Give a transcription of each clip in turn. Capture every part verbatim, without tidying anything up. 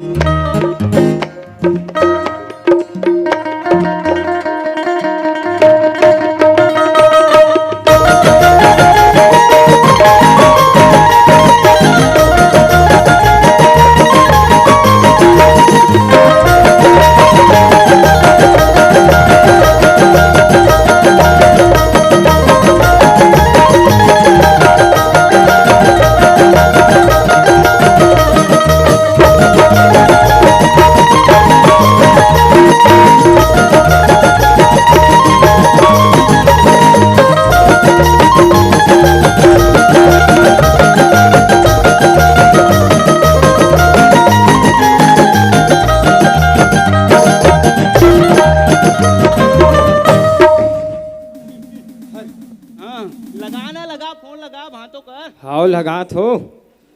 हाँ, लगा ना, लगा, फोन लगा, भांटो कर। हाव, लगात हो।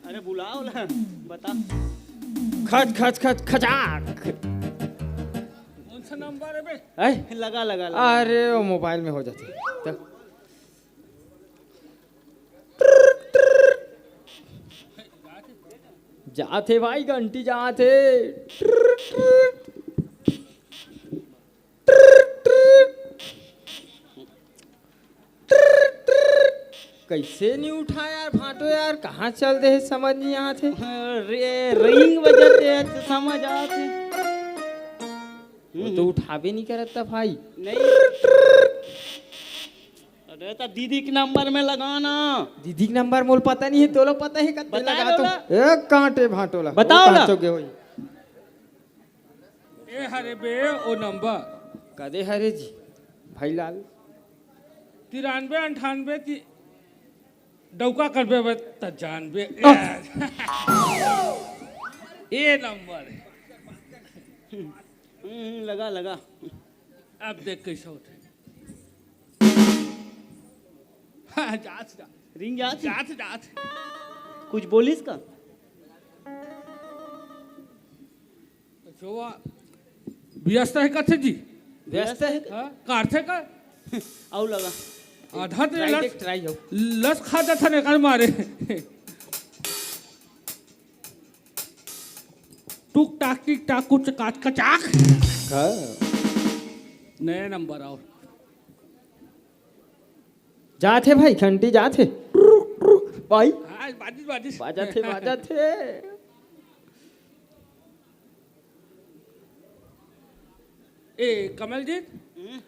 अरे बुलाओ ला, बता। खच, खच, खच, खचाक। कौन सा नंबर है बे? ऐ? लगा, लगा, लगा। अरे, वो मोबाइल में हो जाथे। त- जाथे भाई, घंटी जाथे। कइसे नहीं उठा यार भांटो यार, कहाँ चल दे हे समझ नहीं आत हे। रे, रिंग बजत हे त समझ आत हे। वो तो उठाबे नहीं करत था भाई। नहीं। अरे त दीदी के नंबर में लगा ना। दीदी के नंबर मोला पता नहीं हे, तोला पता हे कते बताए लगा तो। ला। ए कांटे भांटो ला। बताओ वो ला। कहाँ चुके होई? ए हरे बे, ओ नंबर। कदे हरे जी, भाई लाल? तिरानबे, अंठानबे, ती-, डौका करबे बे, त जानबे। ए। ए नंबर हे। हम्म, लगा, लगा। अब देख कैसे होथे। हाँ, जात, जात। रिंग जात? जात, जात। कुछ बोलिस का? जो व्यस्त हे कथे जी। व्यस्त हे? हाँ, काटथे का? अउ लगा। आधा तो try लस, देख, try हो। लस खा जात हे ना एकर मारे। टुक टाक टिक टाक कुछ काट कचाक। हाँ। नया नंबर और। जात हे भाई, घंटी जात हे। भाई। हाँ, बाजिस, बाजिस। बाजत हे, बाजत हे। ए, कमल जी, हम्म?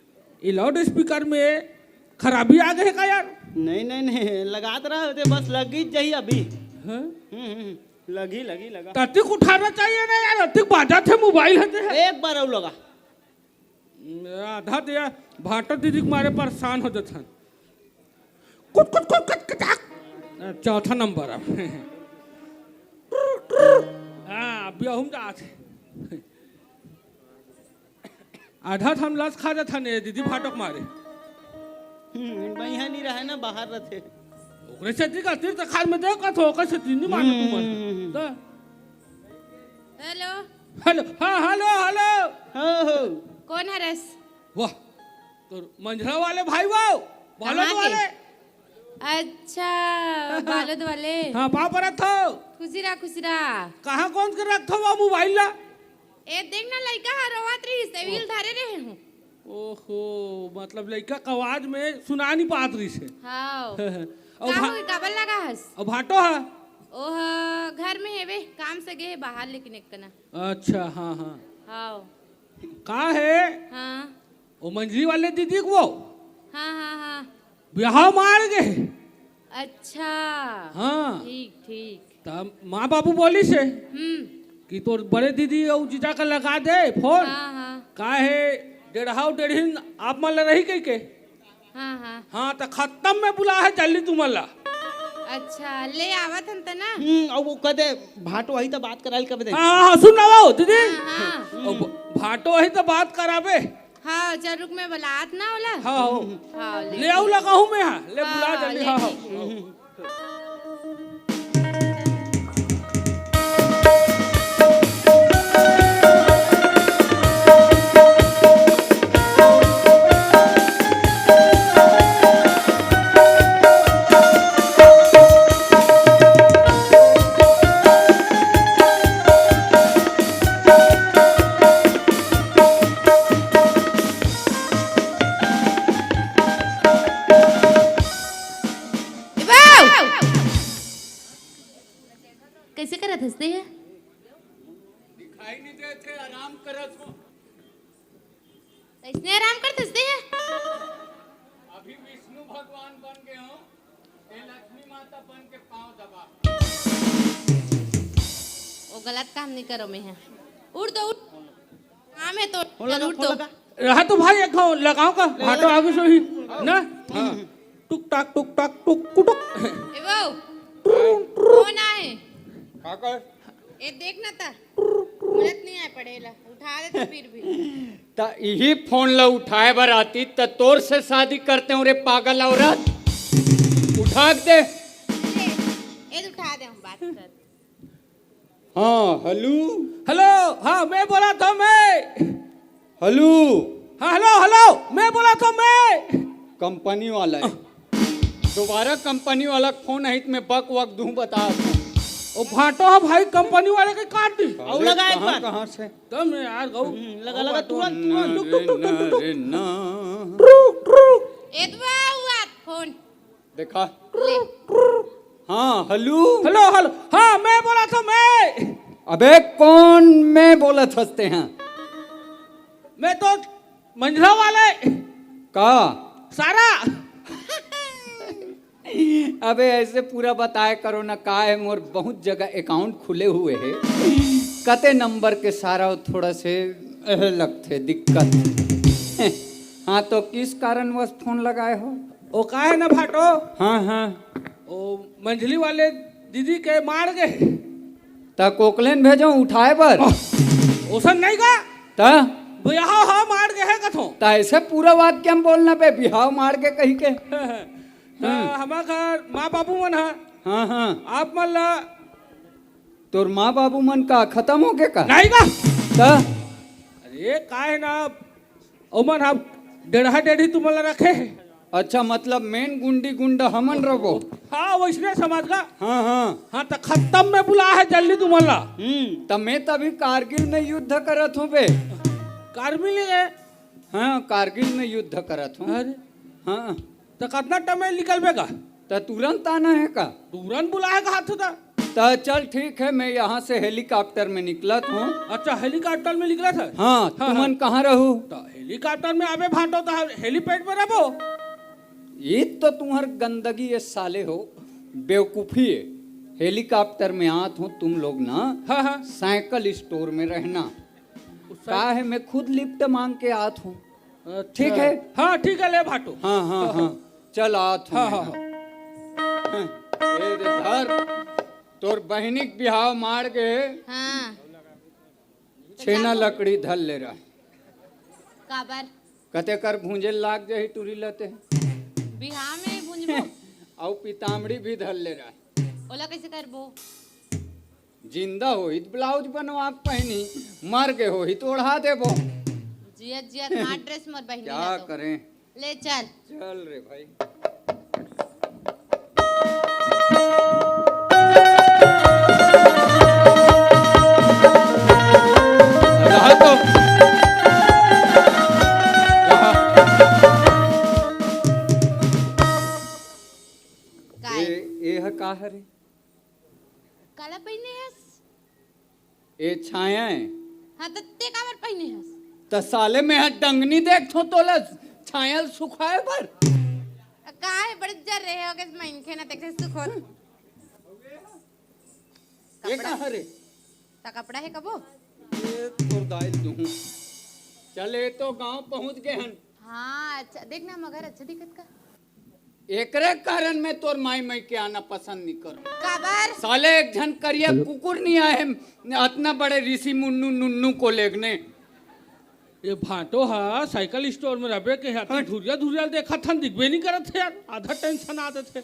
ये लाउड स्पीकर में खराबी आ गए का यार? नहीं, नहीं, नहीं, लगात रहा होते, बस लग ही जाही अभी। हाँ? हम्म, हम्म, लगी, लगी, लगा। ततिक उठाना चाहिए ना यार, अतिक बाजत हे मोबाइल हे ते। एक बार और लगा। आधा दे, भांटो दीदी के मारे परेशान हो जाथन। कुट, कुट, कुट, कट, कटाक। चौथा नंबर अब। हाँ, अभी हम जात हे। आधा त हम लस खा जाथन ए दीदी भांटो के मारे। हम्म, बइहा नहीं रहे ना, बाहर रहते। ओकरे सेती का तीर तखार में देख कथो, ओकर सेती नहीं माने तुमन। हम्म। तो हेलो। हेलो, हाँ, हेलो, हेलो। हाँ, हो। कोन हरस? वाह, तो मंझला वाले भाई वो, बालोद कहाँ के? वाले। अच्छा, बालोद वाले। हाँ, पाँव परत हँव। खुशी रहा, खुशी रहा। कहाँ कोन के रखथो वो मोबाइल ला? ए, देख ना, लइका ह रोवत रहिस, ए, वील धरे रहे हूँ। ओहो, मतलब लइका के आवाज में सुना नहीं पात रहिस हे। हाँ। अउ का भा-, होई, काबर लगा हस? अउ भांटो ह? ओह, घर में हेवे, काम से गे हे बाहर, लेकिन एक तना। अच्छा, हाँ, हाँ। हाँ। का हे? हाँ। ओ मंझली वाले दीदी के वो? हाँ, हाँ, हाँ। बिहाव मार गे। अच्छा। हाँ। ठीक, ठीक। त माँ बाबू बोलिस हे हम्म। कि तोर बड़े दीदी अउ जीजा का लगा दे फोन। हाँ, हाँ। का हे, डेढ़ाव डेढ़िन आप मन ला रही कहिके। हाँ, हाँ। हाँ, त खत्तम में बुला हे जल्दी तुमन ला। अच्छा, ले आवत हन त ना। हम्म, अउ वो कदे भांटो आही त बात कराइल कबे दे। हाँ, हाँ, हाँ, सुन ना वो, दीदी। हाँ, हाँ। अउ भ-, भांटो आही त बात कराबे। हाँ, चल रुक, मैं बुलात ना ओला। हाँ, हो। हाँ, ले ले आऊ ठीक। लगाहूँ मैं, हाँ। ले हाँ, बुला हाँ, जल्दी, ले हाँ, ठीक। हाँ। कैसे करत हंसते हैं? दिखाई नहीं देते, आराम करत हो। कैसने आराम करत हंसते हैं? अभी विष्णु भगवान बन गए हो, ये लक्ष्मी माता बन के पाँव दबा। वो गलत काम नहीं करो, मैं है। उठ दो, उठ। काम है तो, चल, उठ दो। रहा तो भाई, एक घाव लगाओ का, भाटो आगे से ही ना। हाँ। टुक टाक, टुक टाक, टुक कुटुक। ए वो, कौन आए? का कर? ए, देख ना ता। बोलत नहीं आए पड़ेला, उठा दे तो फिर भी। ता इही फोन ला उठाए बर आती, त तोर से शादी करते हो रे पागल औरत। उठा के दे। ए, ए, उठा दे, हम बात कर। हाँ, हेलो। हेलो, हाँ, मैं बोला था मैं। हेलो। हाँ, हेलो, हेलो, मैं बोला था मैं। कंपनी वाला है। दोबारा कंपनी वाला फोन आई त मैं बक वक दूं, बता दूं। ओ भाटो है भाई, कंपनी वाले के काट दी। अउ अरे लगा एक कहाँ, बार। कहाँ से? तुम यार गौ। हम्म, लगा, लगा, तुरंत, तुरंत। टुक, टुक, टुक, टुक, टुक। अरे ना। रुक, रुक। एतवा हुआ फोन। देखा। ले। हाँ, हेलो। Hello, hello. हाँ, मैं बोला था मैं। अबे कौन मैं बोला थसते हैं? मैं तो मंझला वाले। का? सारा। अबे ऐसे पूरा बताए करो ना, का है, मोर बहुत जगह अकाउंट खुले हुए है। कते नंबर के सारा थोड़ा से, अह, लगथे दिक्कत। हाँ, तो किस कारणवश फोन लगाए हो? ओ का है ना भाटो? हाँ, हाँ। ओ मंझली वाले दीदी के मार गए। त कोकलेन भेजो उठाए बर। ओसन नहीं का? त? बिहाव ह मार गए है कथो। त ऐसे पूरा वाक्य में बोलना बे, बिहाव मार गए कही के। त हमार घर माँ बाबू मन है। हाँ, हाँ। आप मन ला तोर माँ बाबू मन का खत्म हो गए का? नहीं का? त? अरे का है ना, ओमन ह डेढ़ा डेढ़ी तुमन ला रखे हे। अच्छा, मतलब मेन गुंडी गुंडा हमन रबो। हाँ, वैसने समझ गा। हाँ, हाँ। हाँ, त खत्म में बुला है जल्दी तुमन ला। हम्म, त मैं तभी कारगिल में युद्ध करत हूँ बे। कारगिल में? हाँ, कारगिल में युद्ध करत हूँ। अरे। हाँ। त कतना टाइम में निकलबे गा? त तुरंत आना है का? तुरंत बुलाए का हाथ था। त चल ठीक है, मैं यहाँ से हेलीकॉप्टर में निकलत हूँ। अच्छा, हेलीकॉप्टर में निकलत है? हाँ, हाँ, तुमन हाँ। कहाँ रहू? त हेलीकॉप्टर में आबे भाटो, त हेलीपैड में रहबो। ये तो तुम्हार गंदगी है साले हो, बेवकूफी है। हेलीकॉप्टर में आत हो तुम लोग ना, हाँ, हाँ। साइकिल स्टोर में रहना। उस का साइकिल है, मैं खुद लिफ्ट मांग के आत हूँ। अच्छा। ठीक है? हाँ, ठीक है, ले भाटो। हाँ, हाँ, हाँ, हाँ। हाँ। चल, आत हूँ हाँ, मैं, हाँ, हाँ। हाँ। हाँ। ए रे धर, तोर बहिनी के बिहाव मार के हाँ। छेना लकड़ी धर ले रहा। काबर? कते कर भूंजे लाग जाही टूरी लते। बिहाव में भूंजबो। अउ पितामड़ी भी धर ले रहा। ओला कैसे करबो? जिंदा होही त ब्लाउज बनवा के पहनी, मर गे होही त ओढ़ा देबो। जियत जियत मार ड्रेस मोर बहिनी क्या ला तो। करें? ले चल। चल रे भाई। रहा तो। रहा। काय? ए, ए ह का हरे? काला पहिने हस? ए छाया है। हाँ, त ते काबर पहिने हस? त साले में हा डंगनी देखथो तोला छाया ल सुखाए बर। का है, बड़े जर रहे हो के मनखे ना देखे सुखोत। ये कपड़ा। का हरे? त कपड़ा है कबो? ये तोर दाई दूँ। चल, ये तो गांव पहुंच गए हन। हाँ, अच्छा, देख ना, मगर अच्छा दिखत का? एकरे कारण मैं तोर माई माई के आना पसंद नहीं करूँ। काबर? साले एक झन करिया कुकुर नहीं आए, अतना बड़े ऋषि मुन्नू नुन्नू को लेगने। ये भांटो हा साइकिल स्टोर में रबे के हाथी हट। धुरिया धुरिया देखत हन, दिखबे नहीं करत हे यार, आधा टेंशन आ देथे।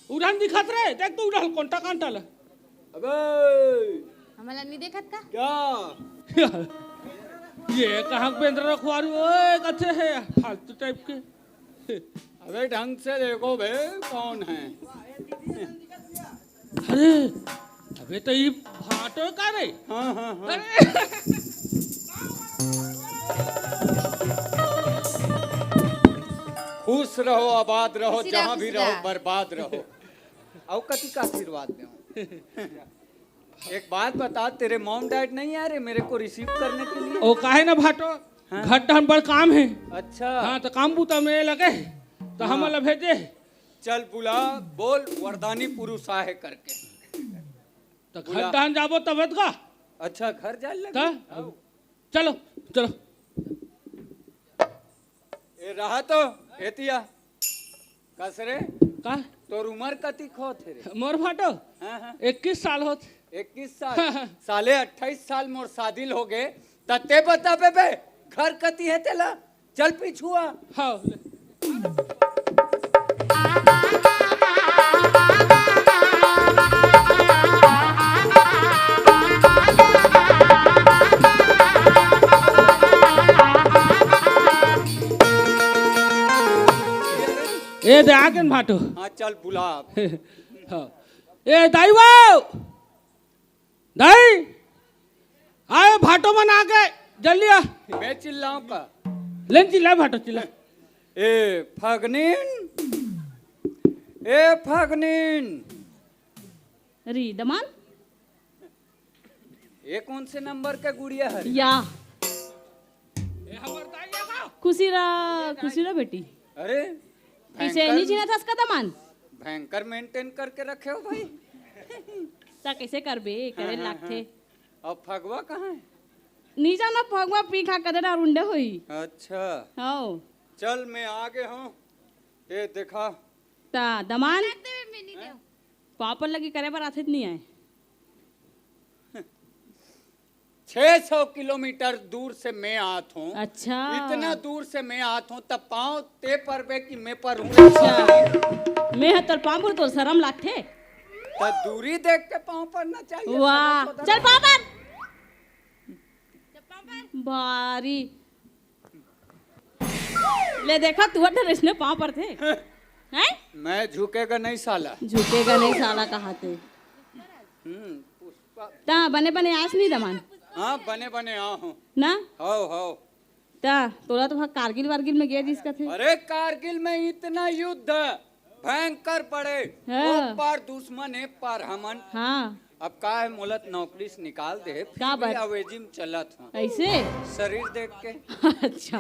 उड़ान दिखत रहे, देख तो उड़ान कोंटा कांटा ला। अबे! हमला नहीं देखत का? क्या? ये कहाँ के बेंदरा रखवारी? ओए, कच्चे है, फालतू टाइप के। अबे, ढंग से देखो बे, कौन है? अरे, अबे तो ये भांटो का रे? हाँ, हाँ, हाँ। अरे! खुश रहो, आबाद रहो, खुशी रहो, जहाँ भी खुशी रहो, रहो। बर्बाद रहो। अउ कति का आशीर्वाद देवं? एक बात बता, तेरे मॉम डैड नहीं आ रहे मेरे को रिसीव करने के लिए? ओ काहे ना भाटो, हाँ। घर डहन बड़ काम हे। अच्छा। हाँ, तो काम बूता में लगे, तो हाँ। हमन ला भेजे। चल बुला, बोल वरदानी पुरुष आहे करके। तो घर बुला। डहन जाबो तब का? अच्छा, घर जाए लगे? त? आओ। चलो, चलो। ए रहा तो, एतिया। कस रे? का? तोर उमर कतिक होत हे रे? मोर भाटो? हाँ, हाँ। इक्कीस साल होत। इक्कीस साल? साले अट्ठाईस साल मोर शादी ल होगे, त ते बता बे, बे, घर कति हे तेला? चल पीछू आ। हाँ, ले। ए दे आगे न भाटो। हाँ, चल बुला। हाँ। ए दाई वो, दाई, आए भाटो मन आगे, जल्दी आ। मैं चिल्लाऊं का? लेन चिल्ला भाटो, चिल्ला। ए फगनीन, ए फगनीन। अरे दमान, ये कौन से नंबर के गुड़िया हरे? या। ए, हमर दाई आगा। खुशी रहा, खुशी रहा बेटी। अरे, कैसे भयंकर नहीं चिन्हत हस का दमान? भयंकर मेंटेन करके रखे हो भाई। ता कैसे करबे? करे हाँ, हाँ, लागथे। हाँ। अब फगवा कहाँ है? नहीं जाना, फगवा पी खा कदे ना रुंडे होई। अच्छा। हाँ। चल, मैं आगे हूँ। ए, देखा। ता दमान? पापड़ लगी करे बर आथे त नहीं आए। छह सौ किलोमीटर दूर से मैं आत हूँ। अच्छा। इतना दूर से मैं आत हूँ, तब पाँव ते परबे कि मैं पर हूँ। अच्छा। मैं ह तोर पाँव पर, तोर शरम लागथे? तो दूरी देख के पाँव परना चाहिए, वाह। समझ तो चल पाँव पर। भारी। ले देखा, तू अड्डा रेसने पाँव परथे। हैं? मैं झुकेगा नहीं साला। झुकेगा नहीं साला कहाथे। हम्म, पुष्पा। ता बने बने आस नहीं दमान। हाँ, बने बने आ हूँ। ना? हो, हो। ता तोला तो वहाँ कारगिल वारगिल में गए जिस कथे। अरे, कारगिल में इतना युद्ध भयंकर पड़े। हाँ। ओ पार दुश्मन है, पार हमन। हाँ। अब का है, मोला त नौकरी से निकाल दे, फिर का भी बात? अवेजी में चलत हूँ। ऐसे? शरीर देख के। अच्छा।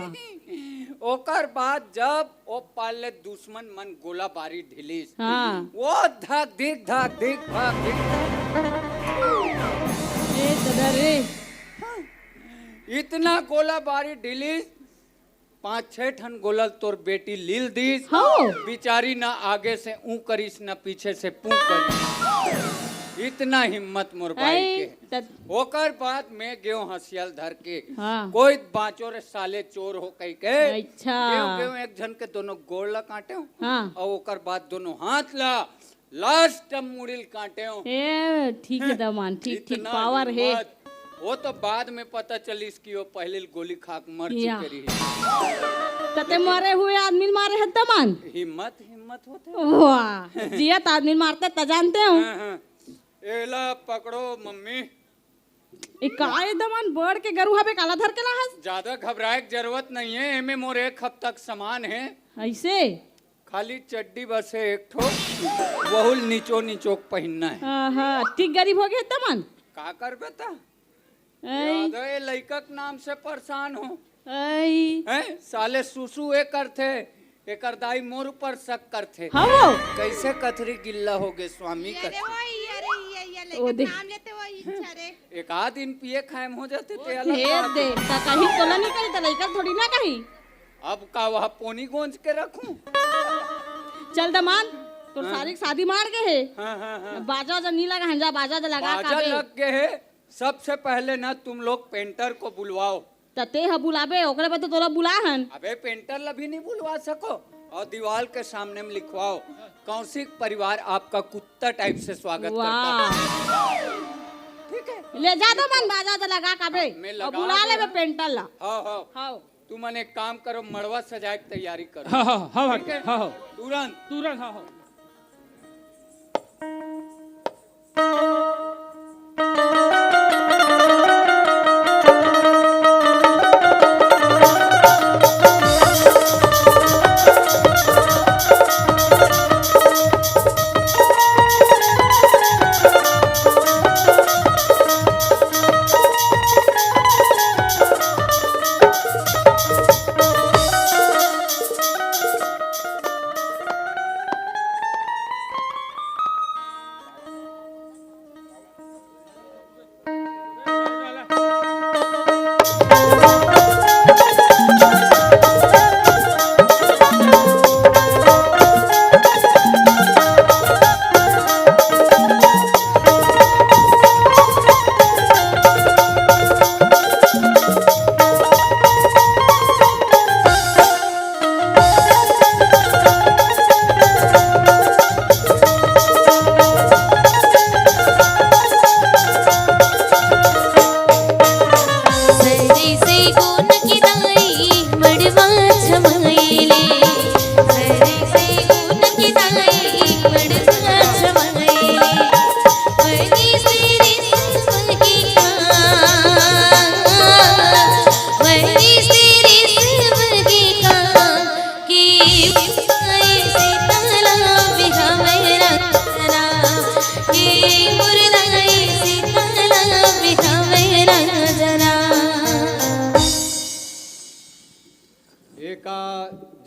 ओकर बाद जब ओ पार ले दुश्मन मन गोलाबारी ढिलिस, हाँ। वो धक धिक, धक धिक, धक धिक। ए दादा रे। इतना गोलाबारी ढिलिस, पाँच छह ठन गोला ल तोर बेटी लील दीस। हाँ। बिचारी न आगे से ऊ करिस, न पीछे से पू करिस। इतना हिम्मत मोर बाई ऐ, के। तत- ओकर बाद मैं गेव हंसियल धर के। हाँ। कोई बाँचो रे साले चोर हो कहि के। अच्छा। गेव, गेव एक झन के दोनों गोड़ ला काटेव। हाँ। अउ ओकर बाद दोनों हाथ ला लास्ट मुड़ी ल काटेव। ए, ठीक है दमान, ठीक, ठीक, इतना पावर है। हिम्मत। वो तो बाद में पता चलिस कि वो पहले ल गोली खा के मर या। चुके रही। तते मरे हुए आदमी ल मारे है दमान। हिम्मत, हिम्मत होते। वाह, जियत आदमी ल मारते त जानते हो। हाँ, हाँ। एला पकड़ो मम्मी। ए का ए दमान बड़ के गरु हवे, काला धर के लाहस? ज्यादा घबराए के जरूरत नहीं है, एमे मोर एक हफ्ता के सामान है। ऐसे? खाली चड्डी बस है एक ठो, वहू ल निचो निचो के पहिनना है। आहा, ठीक गरीब हो गए दमान। का करबे त? ऐ। ज्यादा ए लइका के नाम से परेशान हो। ऐ। हैं? साले सुसु ए करथे, एकर दाई मोर ऊपर शक करथे। हाँ वो। कैसे कथरी गिल्ला हो गए स्वामी ये रे कथरी। वो, ये रे, ये, ये ओ लइका दे। नाम लेते वो इच्छा रे। एक आध दिन पिए खाए में हो जाते ते अलग हे बात दे, है। त कहीं तोला नहीं कही त लइका थोड़ी ना कही। अब का वह पोनी गोंज के रखूं? चल दमान, तोर हाँ। सारी शादी मार के है। हाँ, हाँ, हाँ। बाजा वाजा नहीं लगा हंजा, बाजा वाजा लगा बाजा काबे। लग गए है। सबसे पहले ना तुम लोग पेंटर को बुलवाओ। त ते ह बुलाबे, ओकरे बाद तो तोला बुला हन। अबे पेंटर ला भी नहीं बुलवा सको और दीवार के सामने में लिखवाओ, कौशिक परिवार आपका कुत्ता टाइप से स्वागत करता है। वाह। ठीक है? ले जा दमान बाजा वाजा लगा काबे। मैं और लगा बुला दूंगा। लेबे पेंटर ला। हाँ, हाँ। हाँ। तुमन एक काम करो, मड़वा सजाए के तैयारी करो। हाँ, हाँ, हाँ, ठीक है? हाँ, हाँ। तुरंत। तुरंत, हाँ, हाँ।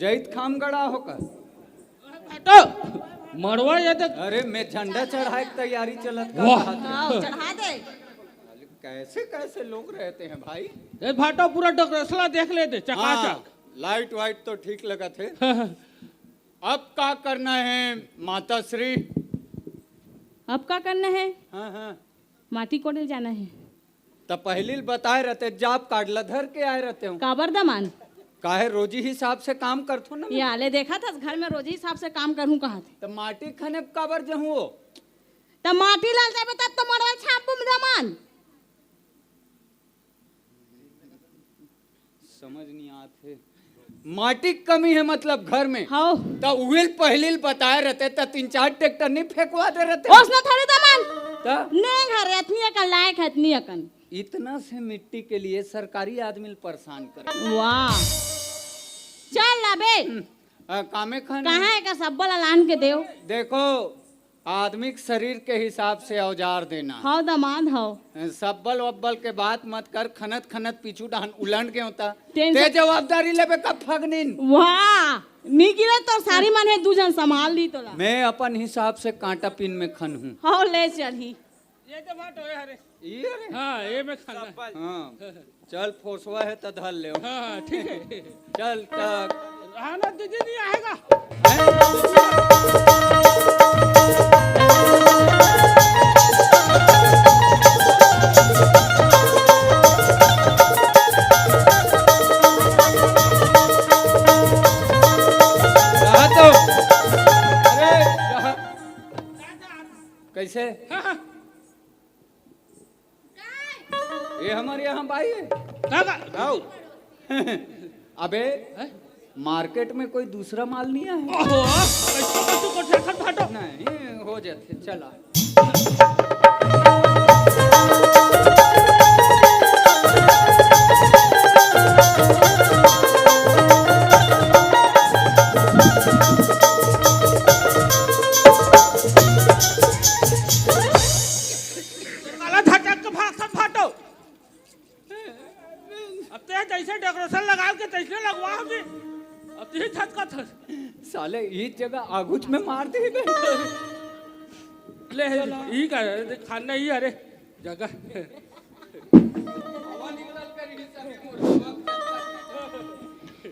जैत खाम गड़ा हो का? तो मड़वा ये तो अरे, मैं झंडा चढ़ाए के तैयारी चलत का वाह। कहा था। हाँ, चढ़ा दे। कैसे कैसे लोग रहते हैं भाई। ए भाटो, पूरा डेकोरेशन देख ले दे, चकाचक। हाँ, लाइट वाइट तो ठीक लगत हे। अब का करना है माता श्री? अब का करना है? हाँ, हाँ। माटी कोड़े जाना है। त पहिली ल बताए रहते, job card ला धर के आए रहते हो। काबर दमांद? काहे, रोजी हिसाब से काम करथो ना। ये आले देखा था, घर में रोजी हिसाब से काम करूँ कहा थे। त माटी खने काबर जहूँ हो? त माटी लाल जाबे तब तो मड़वा छापबो दमांद। समझ नहीं आत हे। माटी के कमी है मतलब घर में। हौ। त उहिल पहिली ल बताए रहते त तीन चार ट्रैक्टर नहीं फेंकवा दे रहते। ओसने थोड़ी दमांद। त? नहीं घर इतनी अकन लायक है, इतनी अकन। इतना से मिट्टी के लिए सरकारी आदमी ल परेशान कर। वाह। चल अबे। हम्म, आ, कामे खान। कहाँ है का सब्बल अलान के देव? देखो, आदमी के शरीर के हिसाब से औजार देना। हौ दमांद हौ। सब्बल वब्बल के बात मत कर, खनत खनत पीछू डहन उलंड के होता। टेंशन ते जवाबदारी लेबे का फगनिन? वाह, नी गिरे तो सारी मन है, दू झन संभाल ली तोला। मैं अपन हिसाब से कांटा पिन में खन हूँ। हौ ले चढ़ी। ये तो बात है, अरे। ये रे। हाँ, ये मैं खाना। हाँ। चल, फोसवा है त धर ले। हाँ, हाँ, ठीक है। चल, त हाँ ना, दीदी नहीं आएगा। रहा तो। अरे, रहा। कैसे? हाँ, हाँ। ये हमारे यहाँ भाई है। का, का? आओ। अबे, हैं? मार्केट में कोई दूसरा माल नहीं आया है? ओहो, ऐसा तो तू कोठे खट फाटो। नहीं, हो जाते, चला। काला झटक के भाग, सब फाटो। अब ते जैसे डेकोरेशन लगा के तैसे लगवा होगी। अब ते झटका था। साले, ई जगह आगुच में मार दे बे। ले, ई का है? देख, खाना ही, अरे, जगह।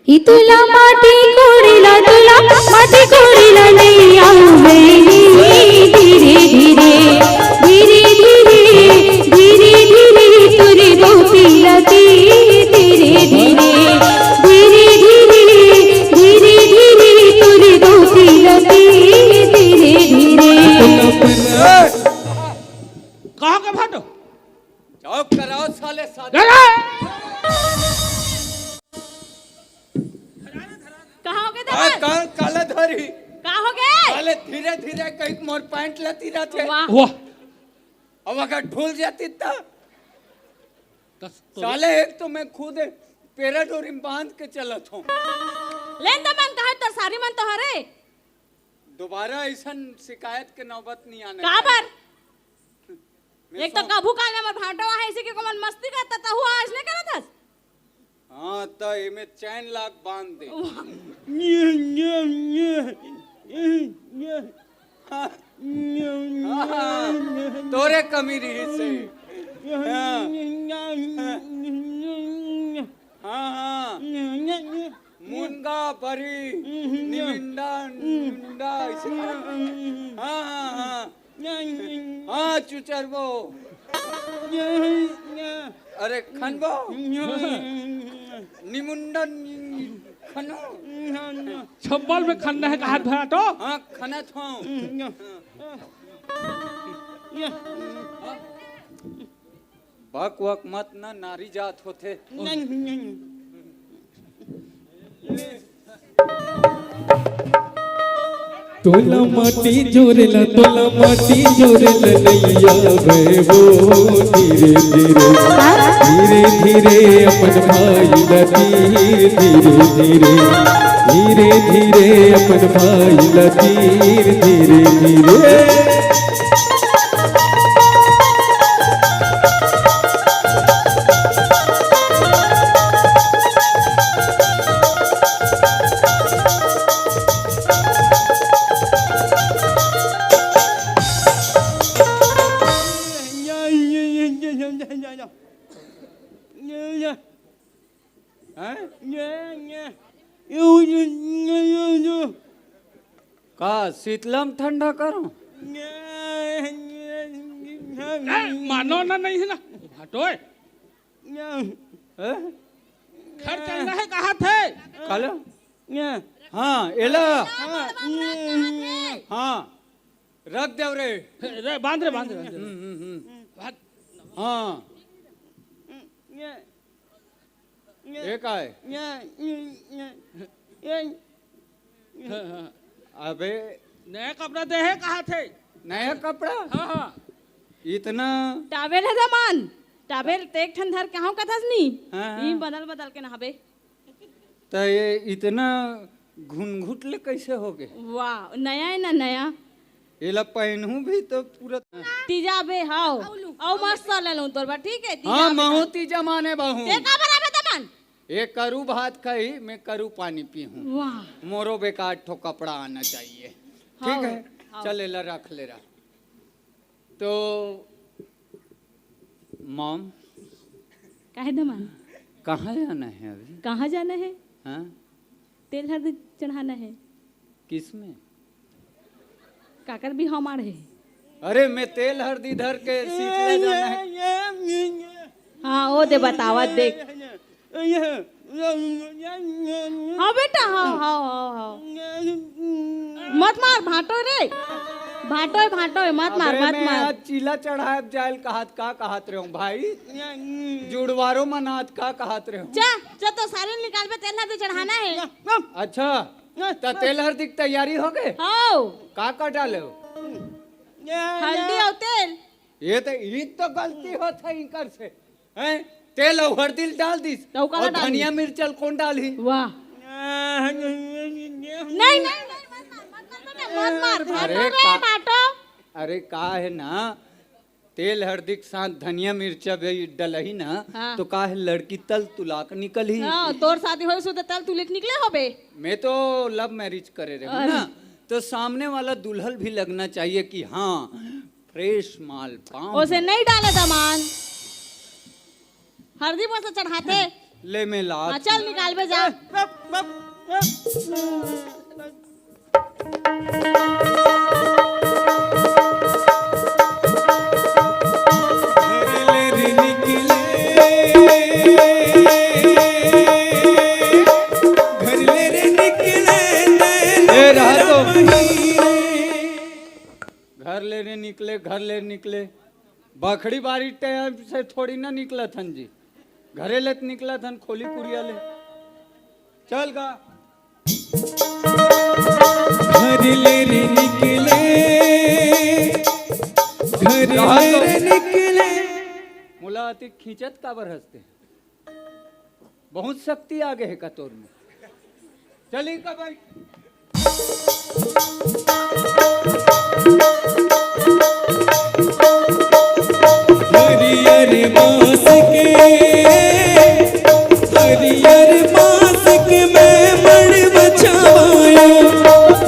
ई तुला माटी कोड़ीला, तुला माटी कोड़ीला नइ आवे नी। धीरे धीरे, धीरे धीरे, धीरे धीरे तोरे गोपी लती। धीरे धीरे, धीरे धीरे, धीरे धीरे तोरे गोपी लती। धीरे धीरे। कहाँ का भाटो? चौक कराओ साले, साले। दादा! कहाँ हो गए आ, दादा? का, काला धरी। कहाँ हो गए? साले धीरे धीरे कहीं मोर पैंट लती रहते। वाह। वाह। अब अगर ढुल जाती त? कस तो साले, एक तो मैं खुद पैराडोरी में बांध के चलत हूँ। लेन दमन कहे तो सारी मन तो हरे। दोबारा ऐसन शिकायत के नौबत नहीं आने का बर? मैं एक तो सौ कभू काल में हमर भांटो आहे, इसी के कोमन मस्ती करता, तहु आज नहीं करत हस? हाँ, त एमे चैन लाग बांध दे। वाह। हाँ। हाँ, हाँ, तोरे कमी रही से। हाँ। हाँ, हाँ। मुनगा, बरी, निमिंदा, निमिंदा, ऐसे। हाँ, हाँ, हाँ। हाँ, चुचरबो। अरे, खनबो। निमुंडन खनो। छप्पल में खनना है, कहा भरा तो? हाँ, खना था। बक वक मत ना, नारी जात होथे। तोला माटी जोरेला, तोला माटी जोरेला नैया रे वो। धीरे धीरे, धीरे धीरे अपन भाई ला तीर। धीरे धीरे, धीरे धीरे अपन भाई ला तीर। धीरे धीरे। हैं? का शीतलम ठंडा करो? ए, मानो ना, नहीं है ना। हटो ए। हैं? घर चलना है, कहा थे? कालो? हाँ, एला। हाँ, रख दे रे। रे, बांध रे, बांध रे, बांध रे। हम्म, हम्म, हम्म। भाग। हाँ। ये का है? हाँ, हाँ। अबे, नया कपड़ा दे है, कहा थे? नया कपड़ा? हाँ, हाँ। इतना टावेल है दमान, टावेल ते एक ठन धर के हव कथस नी। हाँ, हाँ। ई बदल बदल के नहाबे। त ये इतना घुनघुट ले कैसे हो गए? वाह, नया है ना, नया। एला पहनहूं भी तो पूरा तीजा बे हाव। अउ मस्त ले लूं तोर बर, ठीक है? तीजा हाँ, बे महू हाव। तीजा माने बाहू। ते का बराबर दमान? ये करू भात खाई, मैं करू पानी पीहूं। वाह। मोरो बेकार ठो कपड़ा आना चाहिए। ठीक हाव, है? हाव। चल, एला रख ले रहा। तो मॉम, काहे दमान? कहाँ जाना है अभी? कहाँ जाना है? हाँ? तेल हरदी चढ़ाना है। किस में? काकर बिहाव मार है? अरे, मैं तेल हरदी धर के सीतला जाना है। हाँ, ओ दे बतावत देख। हाँ बेटा, हाँ, हाँ, हाँ, हाँ। मत मार, भांटो रे। भांटो, भांटो, मत मार, अबे, मत मैं मार। आज चीला चढ़ाए जायल कहत का कहत रहे हूँ भाई? जुड़वारो मनात का कहत रहे हूँ? जा, जा तो सारे निकाल बे, तेल हरदी चढ़ाना है। अच्छा, त तेल हरदी की तैयारी हो गए? हाँ। का का डाले हो? हल्दी और तेल। ये तो, ये तो गलती होत है इनकर से। हैं? तेल अउ हरदी ल डाल दिस। त अउ काला अउ डाली? धनिया मिर्चा ल कोन डालही? वाह। नहीं, नहीं, नहीं, मत मार, मत मार, मत मार, अरे भाटो रे, का, भाटो। अरे का है ना, तेल हरदी के साथ धनिया मिर्चा भी डलही ना, हाँ। तो का है लड़की तल तुलाक निकलही। हाँ, तोर शादी होइस त तल तुलिक निकले होबे। मैं तो लव मैरिज करे रहे हूँ अरे। ना, तो सामने वाला दुल्हन भी लगना चाहिए कि हाँ, फ्रेश माल पाऊं। ओसे नहीं डाले दमान। हरदी मस्त चढ़ाथे। ले मैं लात हाँ, चल निकाल बे जा। ए, रहा तो। घर ले रे निकले, घर ले निकले। बखरी बारी टाइम से थोड़ी ना निकलत हन जी, घरे ले त निकलत हन खोली कुरिया ले। चल गा। घर ले रे निकले, घर ले रे निकले। मोला अति खींचत काबर हंसते? बहुत शक्ति आ गए है का तोर में। चली का भाई। हरियर बांस के, हरियर बांस के मैं मड़ बछवायो,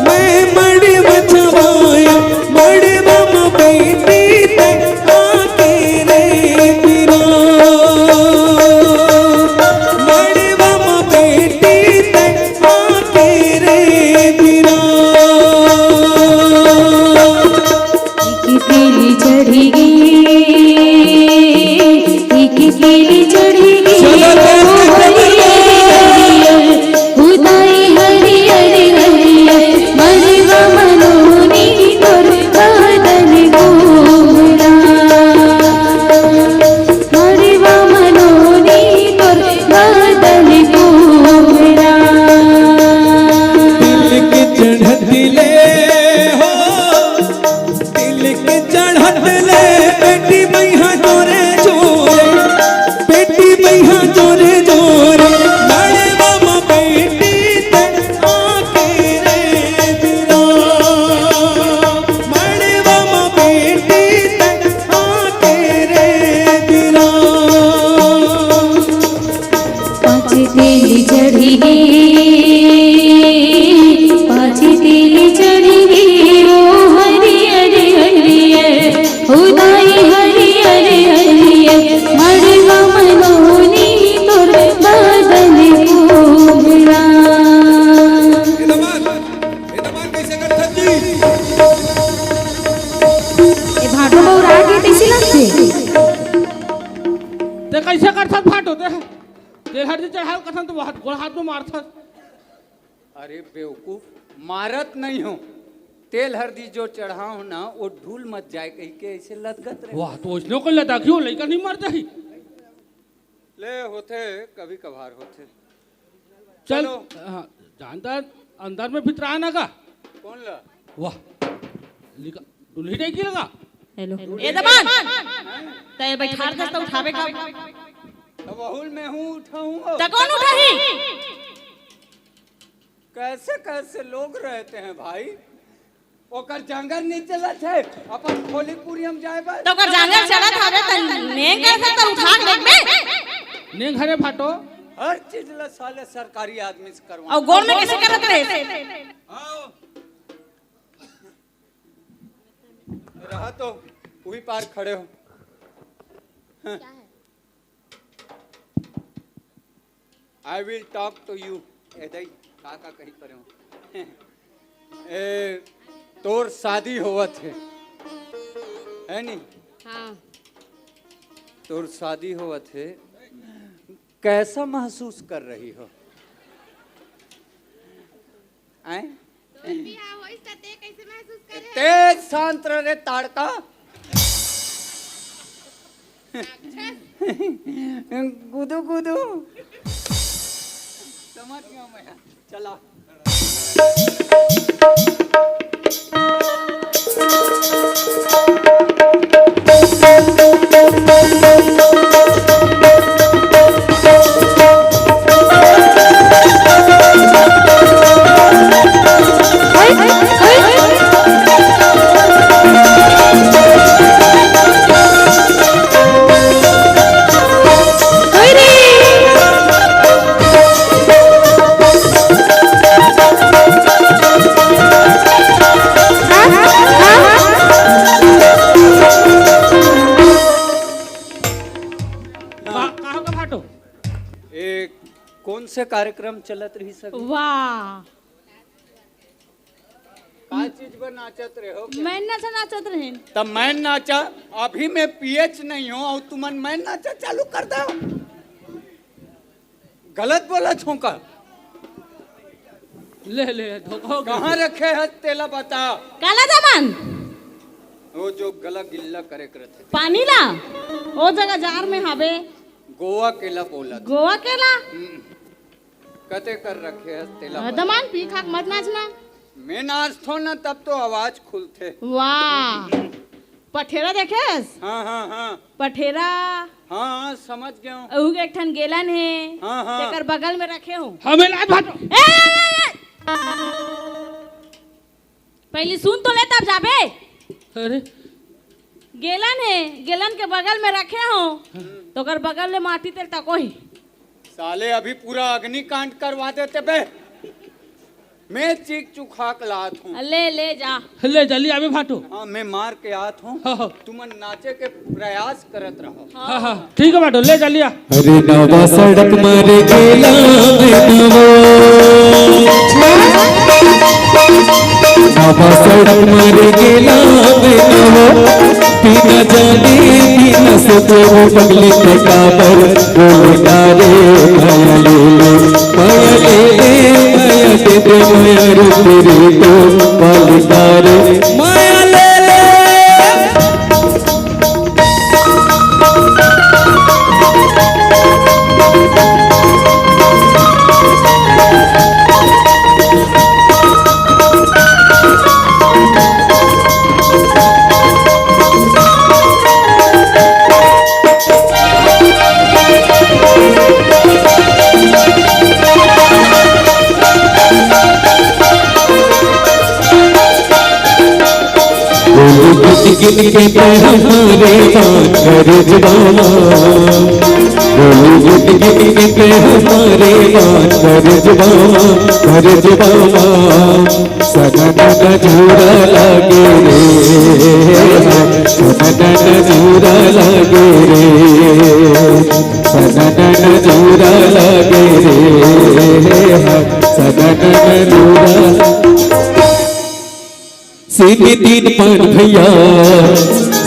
मैं मड़ बछवायो, मड़वा म बैठी ते आके रे बिरा। मड़वा म बैठी ते आके रे बिरा। एक केली चढ़ी गे, एक केली चढ़ी गे। चलो, ओ तेज, तेज, तेज। हरियर, हरियर, उदाई हरियर, हरियर, मनवा मनोनी तोर बदन गोरा। मनवा मनोनी तोर बदन गोरा। तिलक चढ़त ले हो, तिलक चढ़त ले, बेटी बइहा जोरे जोरे, बेटी बइहा जोरे जोरे, मड़वा म बेटी ते आके रे बिरा, मड़वा म बेटी ते आके रे बिरा। पाँच तेल चढ़ी गे, पाँच तेल चढ़ी गे, ओ हरियर हरियर, उदाई हरियर हरियर, मड़वा मनोनी तोर बदन कैसे करथस भाटो ते? तेल हरदी चढ़ाव कथन तो हाथ, गोड़ हाथ में मारथस। अरे बेवकूफ, मारत नहीं हो। तेल हरदी जो चढ़ाव ना, वो ढूल मत जाए कहि के ऐसे लदगत रहे। वाह, तो उसने को लदा क्यों? लइका नहीं मर जाही। ले, होथे, कभी कभार होथे। चल। चलो। हाँ, जानता, अंदर में भितरा ना का? कौन ला? वाह, लिखा, दुल्ही नहीं की लगा? हेलो। ए दबान। तय बैठार दस तो उठावे का? तो बहुल में हूँ, उठाऊंगा। तो कौन उठाही? कैसे कैसे लोग रहते हैं भाई। ओकर जांगर नहीं चलत है, अपन खोली पूरी हम जाए बस। तो ओकर जांगर चलत हवे त नेंग कैसे तो उठा के देखबे? नेंग हरे भाटो। हर चीज ला साले सरकारी आदमी से करवा। और गोड़ में कैसे करत रहे? आओ। रहा तो वही पार खड़े हो। I will talk to you। ए दई, का का कही परे हो? ए, तोर शादी होवत है, है नी? हाँ। तोर शादी होवत है, कैसा महसूस कर रही हो? आए? तोर बिहाव होइस त ते कइसे महसूस करे? ते शांत रह रे ताड़का। राक्षस। गुदू गुदू। समझ गया मैं। चला। का, का होगा भाटो? ए, कौन से कार्यक्रम चलत रही सब? वाह। का चीज बर नाचत रहे हो? मैं नाचा नाचत रहे। तब मैं नाचा, अभी मैं पीएच नहीं हूँ और तुमन मैं नाचा चालू कर दो। गलत बोलत हूँ का? ले, ले, धोखा हो गया। कहाँ रखे है तेला बता। काला दमन। वो जो गला गिल्ला करे करत है। पानी ला। ओ जगह जार में हवे। गोवा केला बोलत। गोवा केला? हम्म। कते कर रखे है तेला हाँ, बता। दमन पी खाक मत नाचना। मैं नाचथो ना तब तो आवाज खुलथे। वाह। पठेरा देखेस? हाँ, हाँ, हाँ। पठेरा। हाँ, हाँ, समझ गया हूँ। अहू के एक ठन गेलन हे। हाँ, हाँ। तेकर बगल में रखे हूँ। हमें लाज भाटो। ए, ए, ए, ए! पहली सुन तो ले तब जाबे। अरे। गेलन हे, गेलन के बगल में रखे हूँ। तो ओकर बगल ले माटी तेल तको ही। साले अभी पूरा अग्निकांड करवा देते बे। मैं चीख चुखा के लात हूँ। ले, ले जा। ले जा, ले आवे भाटो। हाँ, मैं मार के आत हूँ। हाँ, हाँ। तुमन नाचे के प्रयास करत रहो। हाँ, हाँ, ठीक है भाटो, ले जा, ले आ। अरे नवा सड़क मारे गेला में नवो। नवा सड़क मारे गेला में नवो। बिना जाने बिना सोचे वो पगली के काबर बोले तारे माया ले ले। माया ले ले, माया दे दे, माया रूप रे तो पालता रे। माया ले ले। बोल गिन गिन के ते हमारे बात करे जबाना। बोल गिन गिन के ते हमारे बात करे जबाना, करे जबाना। सनन झूरा लागे रे, सनन झूरा लागे रे, सनन झूरा लागे रे, सनन झूरा। सीनी तीन पान भैया,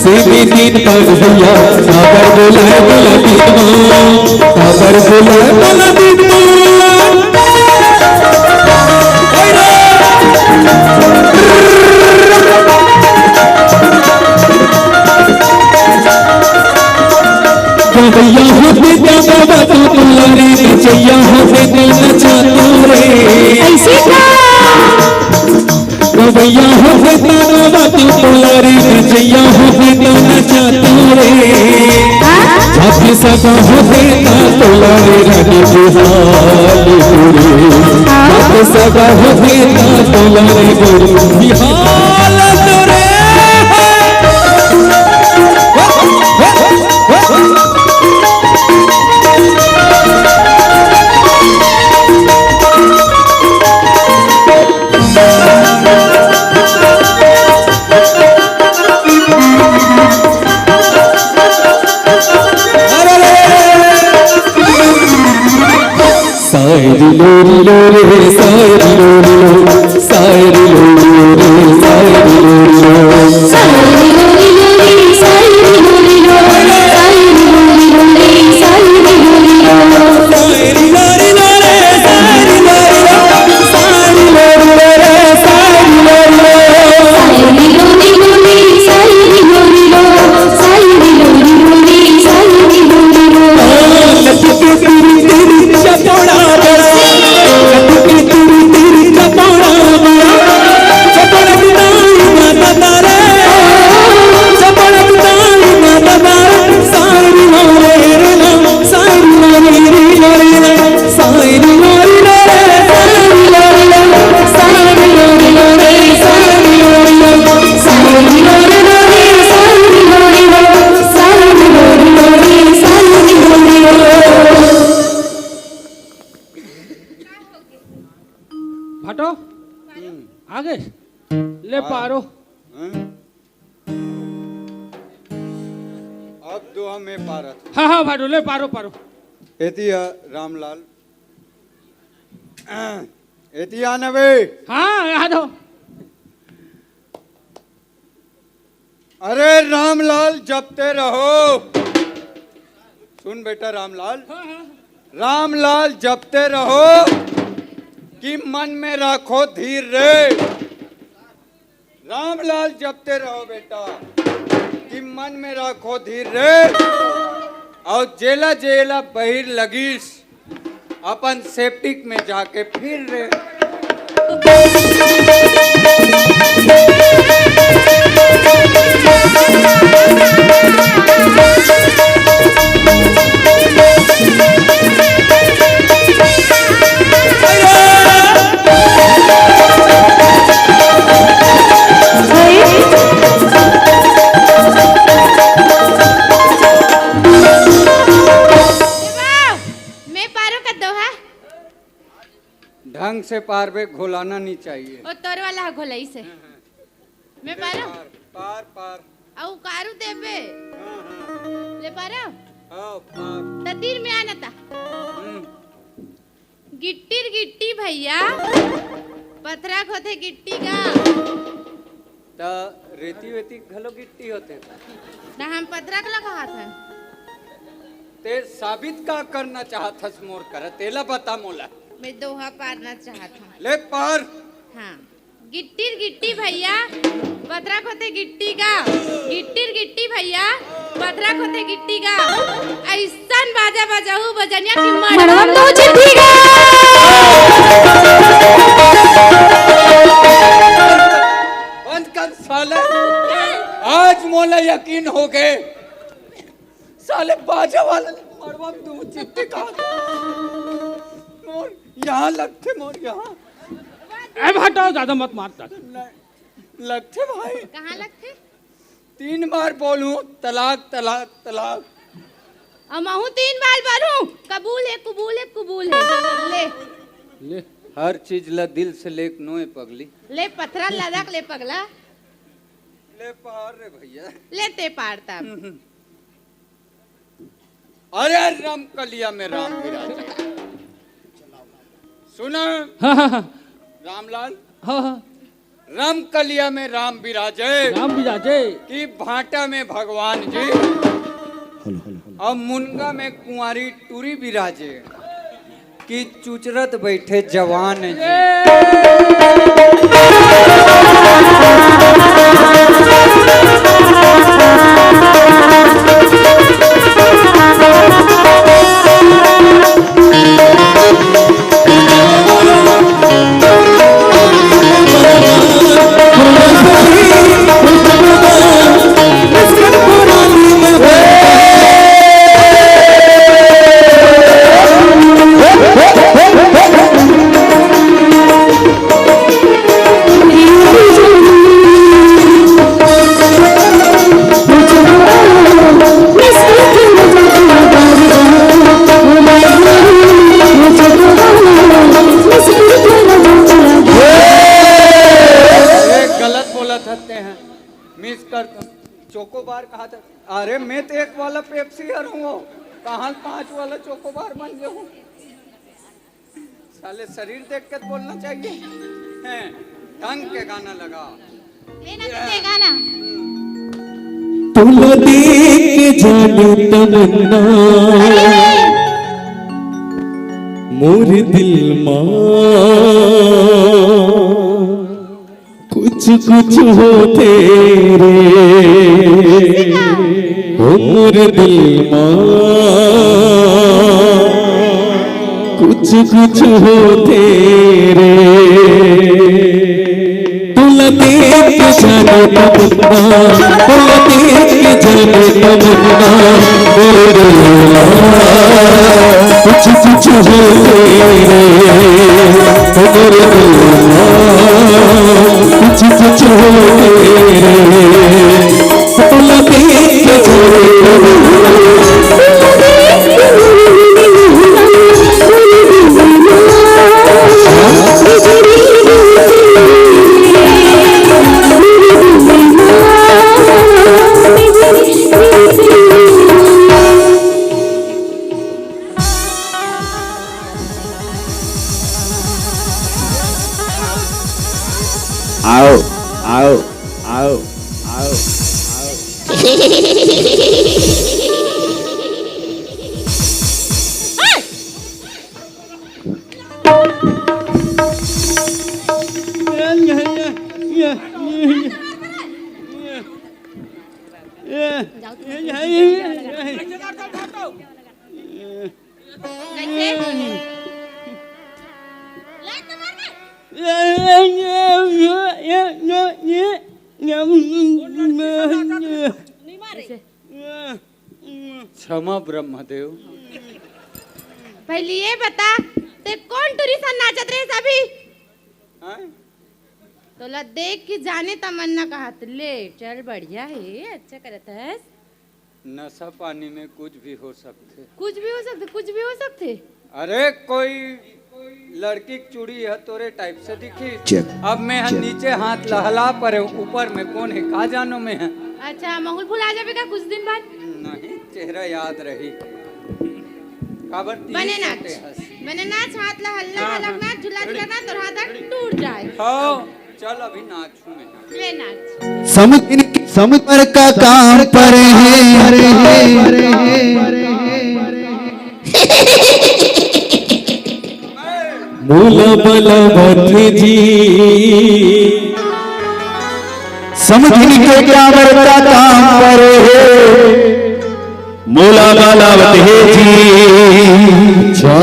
से भी दिन पर भैया, काबर बोलाए बोला दिन मा, काबर बोलाए बोला दिन मा। गवैया होते त बाबा तो तोला रे, नचैया होते त नचा तो रे। ऐसे का? गवैया होते त बाबा तो तोला रे, नचैया होते त नचा तो रे। हाँ? छाती सगा होते त तोला रे, रानी बिहाल रे। हाँ? छाती सगा होते त तोला रे, गोरी बिहाल तो रे। सायरी लोरी लोरी रे, सायरी लोरी लोरी, सायरी लोरी लोरी, सायरी लोरी लोरी। भाटो, आ गे? ले हाँ। पारो। हम्म। अब तो हमें पारत। हाँ, हाँ, भाटो, ले पारो, पारो। एतिया रामलाल। एतिया नबे। हाँ, आ जाओ। अरे रामलाल जपते रहो। सुन बेटा रामलाल, हाँ, हाँ। रामलाल जपते रहो कि मन में रखो धीर रे। रामलाल जपते रहो बेटा कि मन में रखो धीर रे। अउ जेला जेला बहिर लगिस, अपन सेप्टिक में जाके फिर रे। मैं पारो कर दो, हाँ? ढंग से पारबे, घोलाना नहीं चाहिए। ओ तोर वाला ह घोलइस हे। मैं पारो? पार, पार, पार। अउ कारू देबे? हाँ, हाँ। ले पारो? हाँ, पार। त तीर में आना ता। हम्म। गिट्टीर गिट्टी भैया, पथरा खोथे गिट्टी का। त रेती वेती घलो गिट्टी होथे का? ना, हम पथरा के लगावत हन। ते साबित का करना चाहत हस मोर करा, तेला बता मोला। मैं दोहा पारना चाहत हूँ। ले पार। हाँ। गिट्टीर गिट्टी भैया, पथरा खोथे गिट्टी का। गिट्टीर गिट्टी भैया, पथरा खोथे गिट्टी का। ऐसन बाजा बजाहू बजनिया की मड़वा मड़वा तो चिट्ठी का। बंद कर साले, आज मोला यकीन हो गए, साले बाजा वाला मड़वा में दू चिट्ठी का। मोर यहाँ लगथे, मोर यहाँ। ए भाटो, ज्यादा मत मार। ल-, लगथे भाई। कहाँ लगथे? तीन बार बोलूं, तलाक, तलाक, तलाक। अउ महूं तीन बार बोलूं, कबूल हे, कबूल हे, कबूल हे। ले। ले। हर चीज ला दिल से लेक नोए पगली। ले पथरा ला रख ले पगला। ले पार रे भैया। ले ते पार तब। हम्म, हम्म। अरे रमकलिया में राम विराजे। सुना हाँ, हाँ, हाँ। रामलाल, हाँ, हाँ। रमकलिया में राम विराजे, राम विराजे। कि भाटा में भगवान जी, हेलो, हेलो, हेलो। और मुनगा में कुंवारी टूरी विराजे, कि चुचरत बैठे जवान जी। ये गलत बोलत हते हैं। मिस कर चोकोबार कहा था। अरे, मैं तो एक वाला पेप्सी हर हूँ, कहाँ पाँच वाला चोकोबार बन जाऊँ? साले, शरीर देख के बोलना चाहिए। हैं, ढंग के गाना लगा। ए ना, ये तो गाना। तोला देख के जाने तमन्ना, मोर दिल मा कुछ कुछ होथे रे, ओ मोर दिल मा कुछ कुछ होथे रे। तोला देख के जाने तमन्ना, तोला देख के जाने तमन्ना, मोर दिल मा कुछ कुछ होथे रे, मोर दिल मा कुछ कुछ होथे रे। तोला देख के जाने तमन्ना। आओ, आओ, आओ, आओ, आओ। क्षमा ब्रह्मदेव। पहले ये बता, ते कौन टुरी सन नाचत रहे अभी? हाँ? तोला देख के जाने तमन्ना कहत ले, चल बढ़िया हे, अच्छा करत हस। नशा पानी में कुछ भी हो सकथे। कुछ भी हो सकथे, कुछ भी हो सकथे। अरे, कोई लड़की के चूड़ी ह तोरे टाइप से दिखिस। चेक, अब मैं ह चेक। नीचे हाथ लहला परे, ऊपर में कौन हे, का जानो मैं ह। अच्छा, मंगुल फुला जाबे का कुछ दिन बाद? नहीं, चेहरा याद रही। काबर तीन बने नाच, सटे हस। बने नाच, हाथ ला हल्ला हाँ, हलक हाँ। नाच, झुला झुला नाच, तोर हाथ टूट जाए। हाँ, चल अभी नाच। समुद्र, समुद्र का काम पर है। मोला बलावत हे जी। समुद्र के काबर का काम पर है। मोला बलावत हे जी। अच्छा।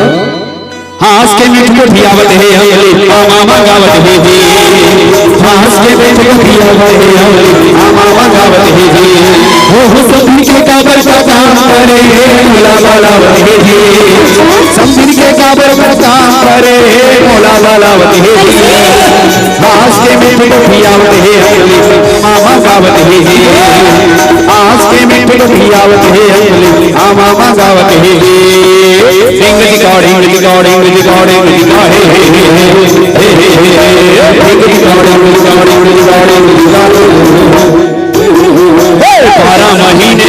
हंस के मीठ गोठियावत हे अमली, आ मामा गावत हे जी। हंस के मीठ गोठियावत हे अमली, आ मामा गावत हे जी। हो, हो, समधी के काबर का काम परे, मोला बलावत हे जी। समधी के काबर का काम परे, मोला बलावत हे जी। हंस के मीठ गोठियावत हे अमली, मामा गावत हे जी। हंस के मीठ गोठियावत हे अमली, आ मामा गावत हे जी। ढिंग ढिका, ढिंग ढिका, ढिंग ढिका, ढिंग ढिका, हे, हे, हे, हे। ढिंग ढिका, ढिंग ढिका, ढिंग ढिका, ढिंग ढिका, हे। बारह महीने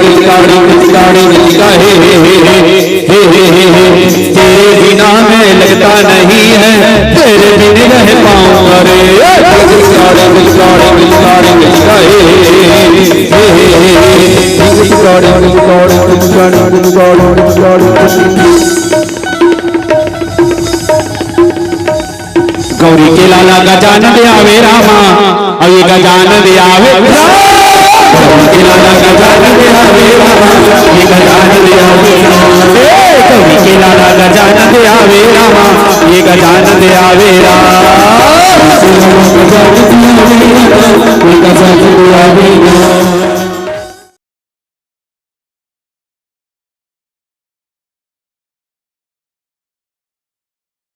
गिचकाड़ी गिचकाड़ी गिचका हे हे हे हे हे हे हे हे। तेरे बिना मैं लगता नहीं है, तेरे बिन रह पाऊंगा रे। गिचकाड़ी गिचकाड़ी गिचकाड़ी गिचका हे हे हे हे हे हे हे। गिचकाड़ी गिचकाड़ी गिचकाड़ी गिचकाड़ी गिचकाड़ी। गौरी के लाला गजानन आवे रामा, अउ ये गजानन आवे। गौरी के लाला गजानन आवे रामा, ये गजानन आवे रामा। ए, गौरी के लाला गजानन आवे रामा, ये गजानन आवे रामा।